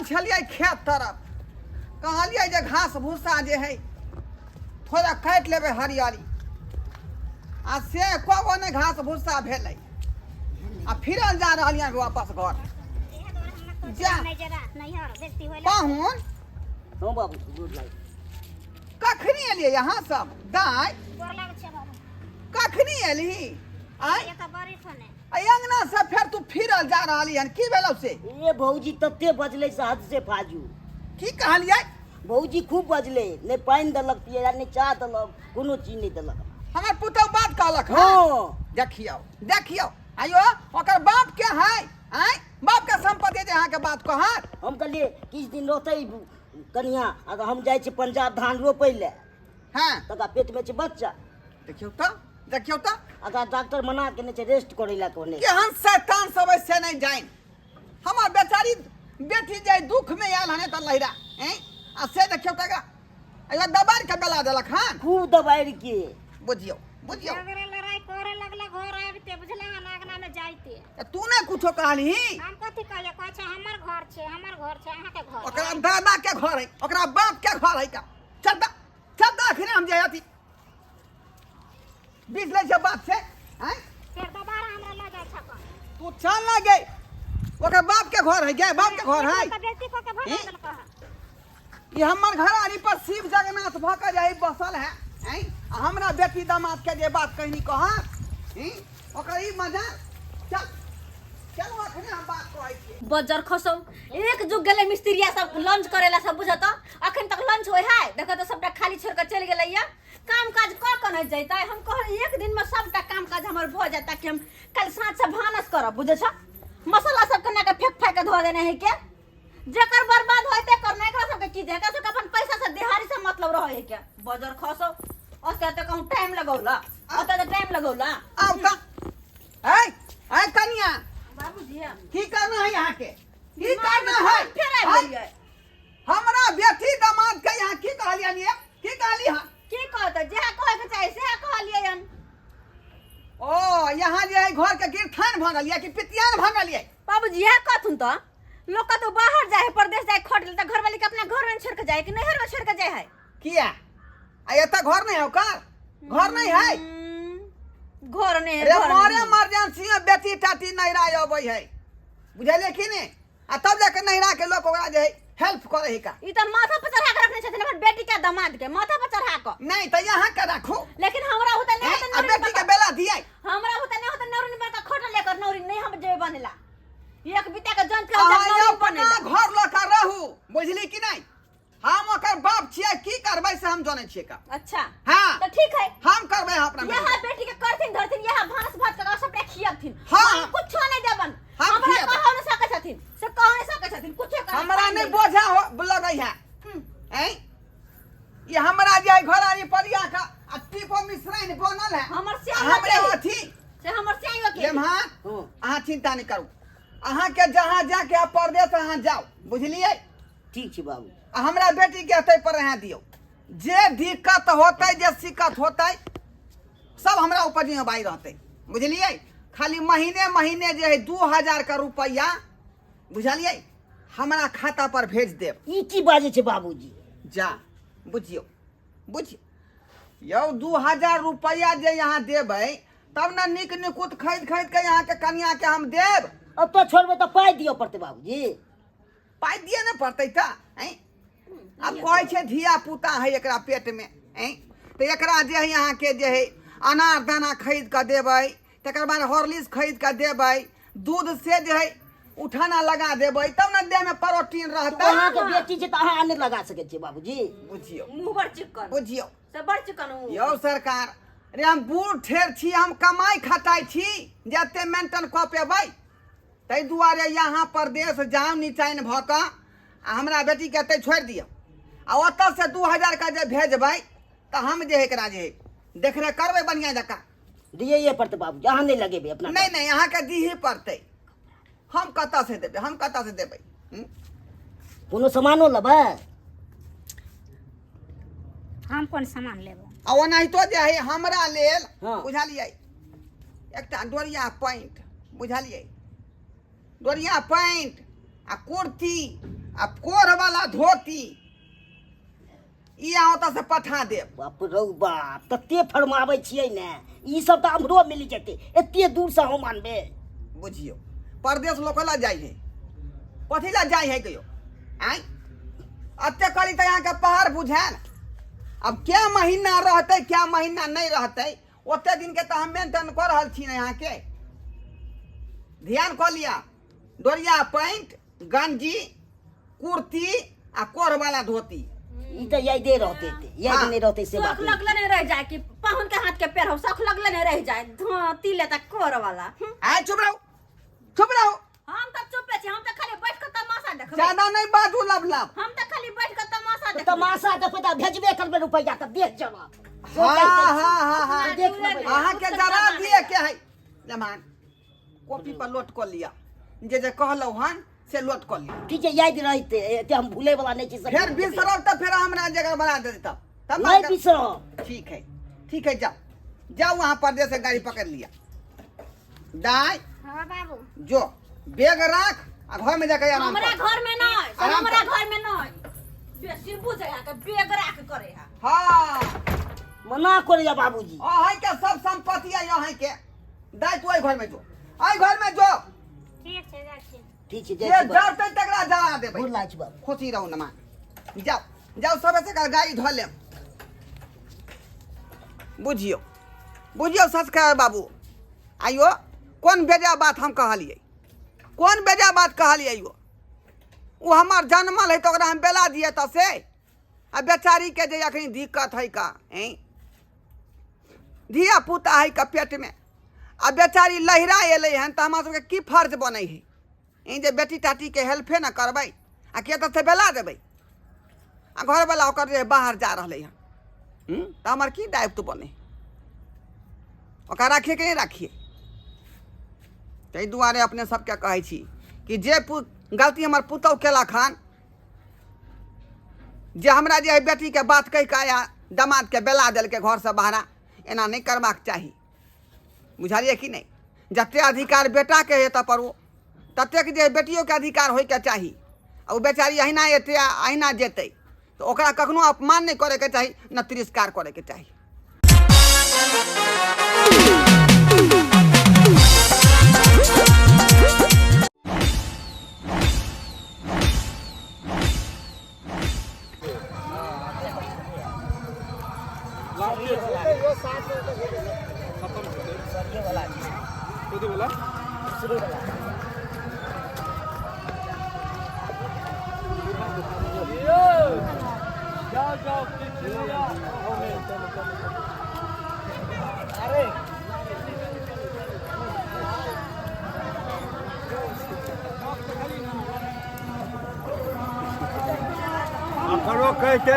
छलियै खेत तरफ, कहलियै जे घास भूसा जे है थोड़ा काटि लेबै हरियरी, आ से एको गो नहि घास भूसा भेलै। आ फिरल जा रहलियै वापस घर। जा। पाहुन। हाँ बाबू, गोर लाग। कखनी एलियै यहाँ सब दाइ? कखनी एलही आय? अंगना से फेर तू फिरल जा रहली हन, की भेलौ से? ए भौजी, तते बजलै से हद से फाजू। की कहलियै? भौजी खूब बजलै, नहि पानि देलक पियै, नहि चाह देलक, कोनो चीज नहि देलक। हमर पुतहु बात कहलक? हँ। देखियौ देखियौ, आइयो ओकर बाप के है? आँय, बाप के संपत्ति जे अहाँके बात कहत? हम कहलियै किछु दिन रहतै कनिया, आ हम जाइ छी पंजाब धान रोपै लए। तकरा पेटमे छै बच्चा। देखियौ तऽ, देखियौ तऽ। अगर डॉक्टर मना केने छै रेस्ट करै लए कहने। केहन शैतान सब है से नहि जानि। हमर बेचारी बेटी जे दुख में आयल हने तऽ लहिरा हैं, आ से देखियौ तऽ एकरा एकरा दबारि के बेला देलक हन। खूब दबारि के। बुझियौ बुझियौ। झगड़ा लड़ाई करे लगला घर आबिते, बुझला हन, अंगना में जाइते। तऽ तू नहि कुछो कहलही? हम कथी कहलियै? कहै छै हमर घर छै, हमर घर छै, अहाँके घर है। ओकरा दादा के घर है, ओकरा बाप के घर है का? चल दा, चल दा, अखने हम जे अथी बीस लै छै बाप से आँय। फेर दोबारा हमरा लऽ जाइ छऽ कन? तू चल ना गे, ओकर बाप के घर है गे, बाप के घर है। तऽ बेइज्जती कऽ के भगा हैं? देलकऽ हन। ई हमर घर आरी पर शिव जगन्नाथ भऽ के जे बसल है हैं, आ हमरा बेटी दामाद के जे बात कहनी कहत हैं, ओकर ई मजा। चल चलू, अखने हम बात कहै छी। बजर खसौ, एक जुग गेलै मिस्त्रिया सब लंच करेला सब, बुझत अखन तक लंच होय है? देखो तऽ सबटा खाली छोड़ के चलि गेलै। काम काज कऽ के नहि जैतै? हम कहलियै एक दिन में सबटा काम काज हमर भऽ जायत ताकि हम काल्हि साँझ से भानस करब, बुझै छ? मसाला सब केना के फेंक फाँक के धो देने है के। जेकर बर्बाद होय तेकर नहि, एकरा सबके की जे, एकरा सबके अपन पैसा से दिहाड़ी से मतलब रहै है के। बजर खसौ, ओते तऽ कहूँ टाइम लगौला, ओते तऽ टाइम लगौला। आउ तऽ ऐ ऐ कनिया। बाबूजी। की करना है यहाँ के? की करना है? फेर आबि गेलियै। हमरा बेटी दामाद के यहाँ की कहलियन ये? की कहली हन? की कहतै, जेहा कहै के चाही सेहा कहलियै हन। ओ यहाँ जे है घर के गिरथान भऽ गेलियै कि पितियान भऽ गेलियै? बाबूजी, इएह कहथुन तऽ लोग कतौ बाहर जाए है, परदेश जाए खट ले, तऽ घरवाली के अपना घर में छोड़ के जाए कि नैहर में छोड़ के जाए है? किया, आ एतऽ घर नहीं है? ओकर घर नहीं है? घर नहीं है। रे घर मरे नहीं है। इमरजेंसी में बेटी टाटी नैहरा अबै है, बुझलियै कि नहीं? आ तब जाके नैहरा के लोग ओकरा जे है हेल्प करे है का? ई तऽ माथा पर चढ़ा के रखने छथिन हमर बेटी के दामाद के, माथा पर चढ़ा के। नहीं तऽ यहाँ के राखू। लेकिन हमरा होता नहीं हैं? होता आ नौरिन बेटी के बड़का। बेला दियै। हमरा होता नहीं होता नौरिन बड़का खोट लेकर, नौरिन नहीं हम जेबे बनेला। एक बिता के जंत के हम अहाँ नौरिन अपना बनेला। घर लऽ कऽ रहू, बुझली कि नहीं? हम ओकर बाप छियै, की करबै से हम जानै छियै का। अच्छा। हाँ। तो ठीक है। हम करबै अपना बेटी यहाँ के। बेटी के करथिन धरथिन, यहाँ भानस भात के सबटा खियबथिन। हाँ। हम कुछो नहीं देबन। हम हमरा खियेबै। कहऽ नहीं सकै छथिन से, कह नहीं सकै छथिन कुछो करे। हमरा नहीं बोझा हो लगै है। हैं, ये हमरा जे घर आरी परिया का आ टीपो मिश्राइन बनल है। हमर आ श्याम हमरे के। अथी से हमर श्याम के। लेमहा। हाँ। अहाँ चिंता नहीं करू, अहाँ के जहाँ जाके आ परदेश अहाँ जाओ, बुझलियै? ठीक छै बाबू। आ हमरा बेटी के एतै पर रहा दियौ, जे दिक्कत होतै जे शिकत होतै सब हमरा ऊपर जिम्मेवारी रहतै, बुझलियै? खाली महीने महीने जे है 2000 का रुपया, बुझलियै, हमरा खाता पर भेज देब। ई की बाजै छै बाबूजी? जा बुझियौ बुझियौ यौ, 2000 रुपया जे यहाँ देबै तब ने नीक निकुत खरीद खरीद के यहाँ के कनिया के हम देब। एतऽ छोड़बै तऽ पाइ दिअ पड़तै बाबूजी। पाइ दिअ ने पड़तै तऽ ऐं? आब कहै छै धिया पुता है एकरा पेट में ऐं? तऽ एकरा जे है अहाँके जे है अनार दाना खरीद कऽ देबै, तकर बाद हॉर्लिक्स खरीद कऽ देबै, दूध से जे है उठाना लगा देबै, तब ने देह में प्रोटीन रहतै। अहाँके बेटी छै तऽ अहाँ नहि लगा सकै छियै बाबूजी? बुझियौ। मुँह बड़ चिक्कन। बुझियौ। से बड़ चिक्कन मुँह। यौ सरकार रे, हम बूढ़ ठेर छी, हम कमाइ खटाइ छी जते मेंटेन कऽ पेबै, ताहि दुआरे यहाँ परदेश जाउ निचाइन भऽ कऽ आ हमरा बेटीके एतै छोड़ि दियौ, आ ओतऽसँ 2000 के जे भेजबै तऽ हम जे है एकरा जे है देखरेख करबै बढ़िआँ जकाँ। दियैए पड़तै बाबूजी, अहाँ नहि लगेबै अपना? नहि नहि, अहाँके दिही पड़तै, हम कतऽसँ देबै, हम कतऽसँ देबै? हूँ? कोनो सामानो लेबै? हम कोन सामान लेबै? आ ओनाहितो जे है हमरा लेल हाँ। बुझलियै, एकटा डोरिया पैंट, बुझलियै, डोरिया पैंट आ कुर्ती आ कोर वाला धोती ई अहाँ ओतऽ से पठा देब। बाप रौ बाप, तते फरमाबै छियै ने, ई सब तऽ हमरो मिल जेतै, एते दूर से हम आनबै। बुझियौ परदेश लोक ला जाइ है, कथी ला जाइ है कहियो आँय? एते करी तऽ अहाँके पहाड़ बुझायल। अब क्या महीना रहतै क्या महीना नहि रहतै, ओते दिन के तऽ हम मेंटेन कऽ रहल छी ने अहाँके। ध्यान कऽ लिअ, डोरिया पैंट, गंजी, कुर्ती आ कोर वाला धोती। ई तऽ यादे रहतै, एते याद हाँ। नहि रहतै से शौख बात नहि। लगले नहीं रह जाए कि पाहुन के हाथ के पैर हो, शौख लगले नहीं रह जाए धोती लेता कोर वाला। आय चुप रहो, चुप रहो। हम तऽ चुपे छी, हम तऽ खाली बैठ के तमाशा देखबै। ज्यादा नहीं बाजू लब लब। हम तऽ खाली बैठ के तमाशा तऽ देखबै। तमाशा देखबै तऽ भेजबे करबै रुपैआ तऽ देख जवाब। हाँ, हाँ, हाँ, हाँ। देख लेबै। अहाँके जरा दिए के है लेमान, कॉपी पर लोट कऽ लिअ, जे जे कहलहुँ हन से लोट कऽ लिअ। ठीक छै, याद रहतै, एते हम भूले वाला नहि छी सब। फेर बिसरब तऽ फेर हमरा जगह बना दे तब तब नहि बिसरब। ठीक है, ठीक है, जाओ जाओ वहाँ परदेश से गाड़ी पकड़ लिया। दाई। हाँ बाबू। जो बैग राख आ घर में जाके आराम हमरा कर। घर में नहीं, आराम हमरा कर। घर में नहीं। बेसी बुझे है के बैग राख करे है। हाँ। मना करे या बाबूजी। अहाँ के सब संपत्ति है अहाँ के। दाई तू एहि घर में जो, एहि घर में जो। ठीक छै, जाइ छी। ठीक छै, जे जाइ छी बाबू। जरतै तकरा जरा देबै। गोर लागै छी बाबू। खुशी रहू नमा। जाओ जाओ, सबे से गाड़ी धो लेब। बुझियौ, बुझियौ संस्कार बाबू, आइयो कोन बेजा बात हम कहलियै, कोन बेजा बात कहलियै यो? ओ हमर जनमल है तऽ ओकरा हम बेला दिए तऽ से आ बेचारी के जे अखनी दिक्कत है का, हैं? धिया पुता है का पेट में, आ बेचारी लहिरा एलै हन तऽ हमरा सबके की फर्ज बनै है? ई जे बेटी टाटी के हेल्पे न करबै आ के तऽ से बेला देबै, आ घरवला ओकर जे बाहर जा रहलै हन, तऽ हमर की दायित्व बनै? ओकरा राखिए कि नहि राखिए? ताहि दुआरे अपने सबके कहै छी कि जे गलती हमर पुतहु केलक हन, जे हमरा जे बेटीके बात कहि कऽ आया दमादके बेला देलकै घरसँ बाहरा, एना नहि करबाक चाही। बुझलियै कि नहि? जते अधिकार बेटाके है तऽ पर ओ ततेक जे बेटियोके अधिकार होइके चाही। आ ओ बेचारी अहिना एतै आ अहिना जेतै, तऽ ओकरा कखनो अपमान नहि करैके चाही, न तिरस्कार करैके चाही। करो कहते।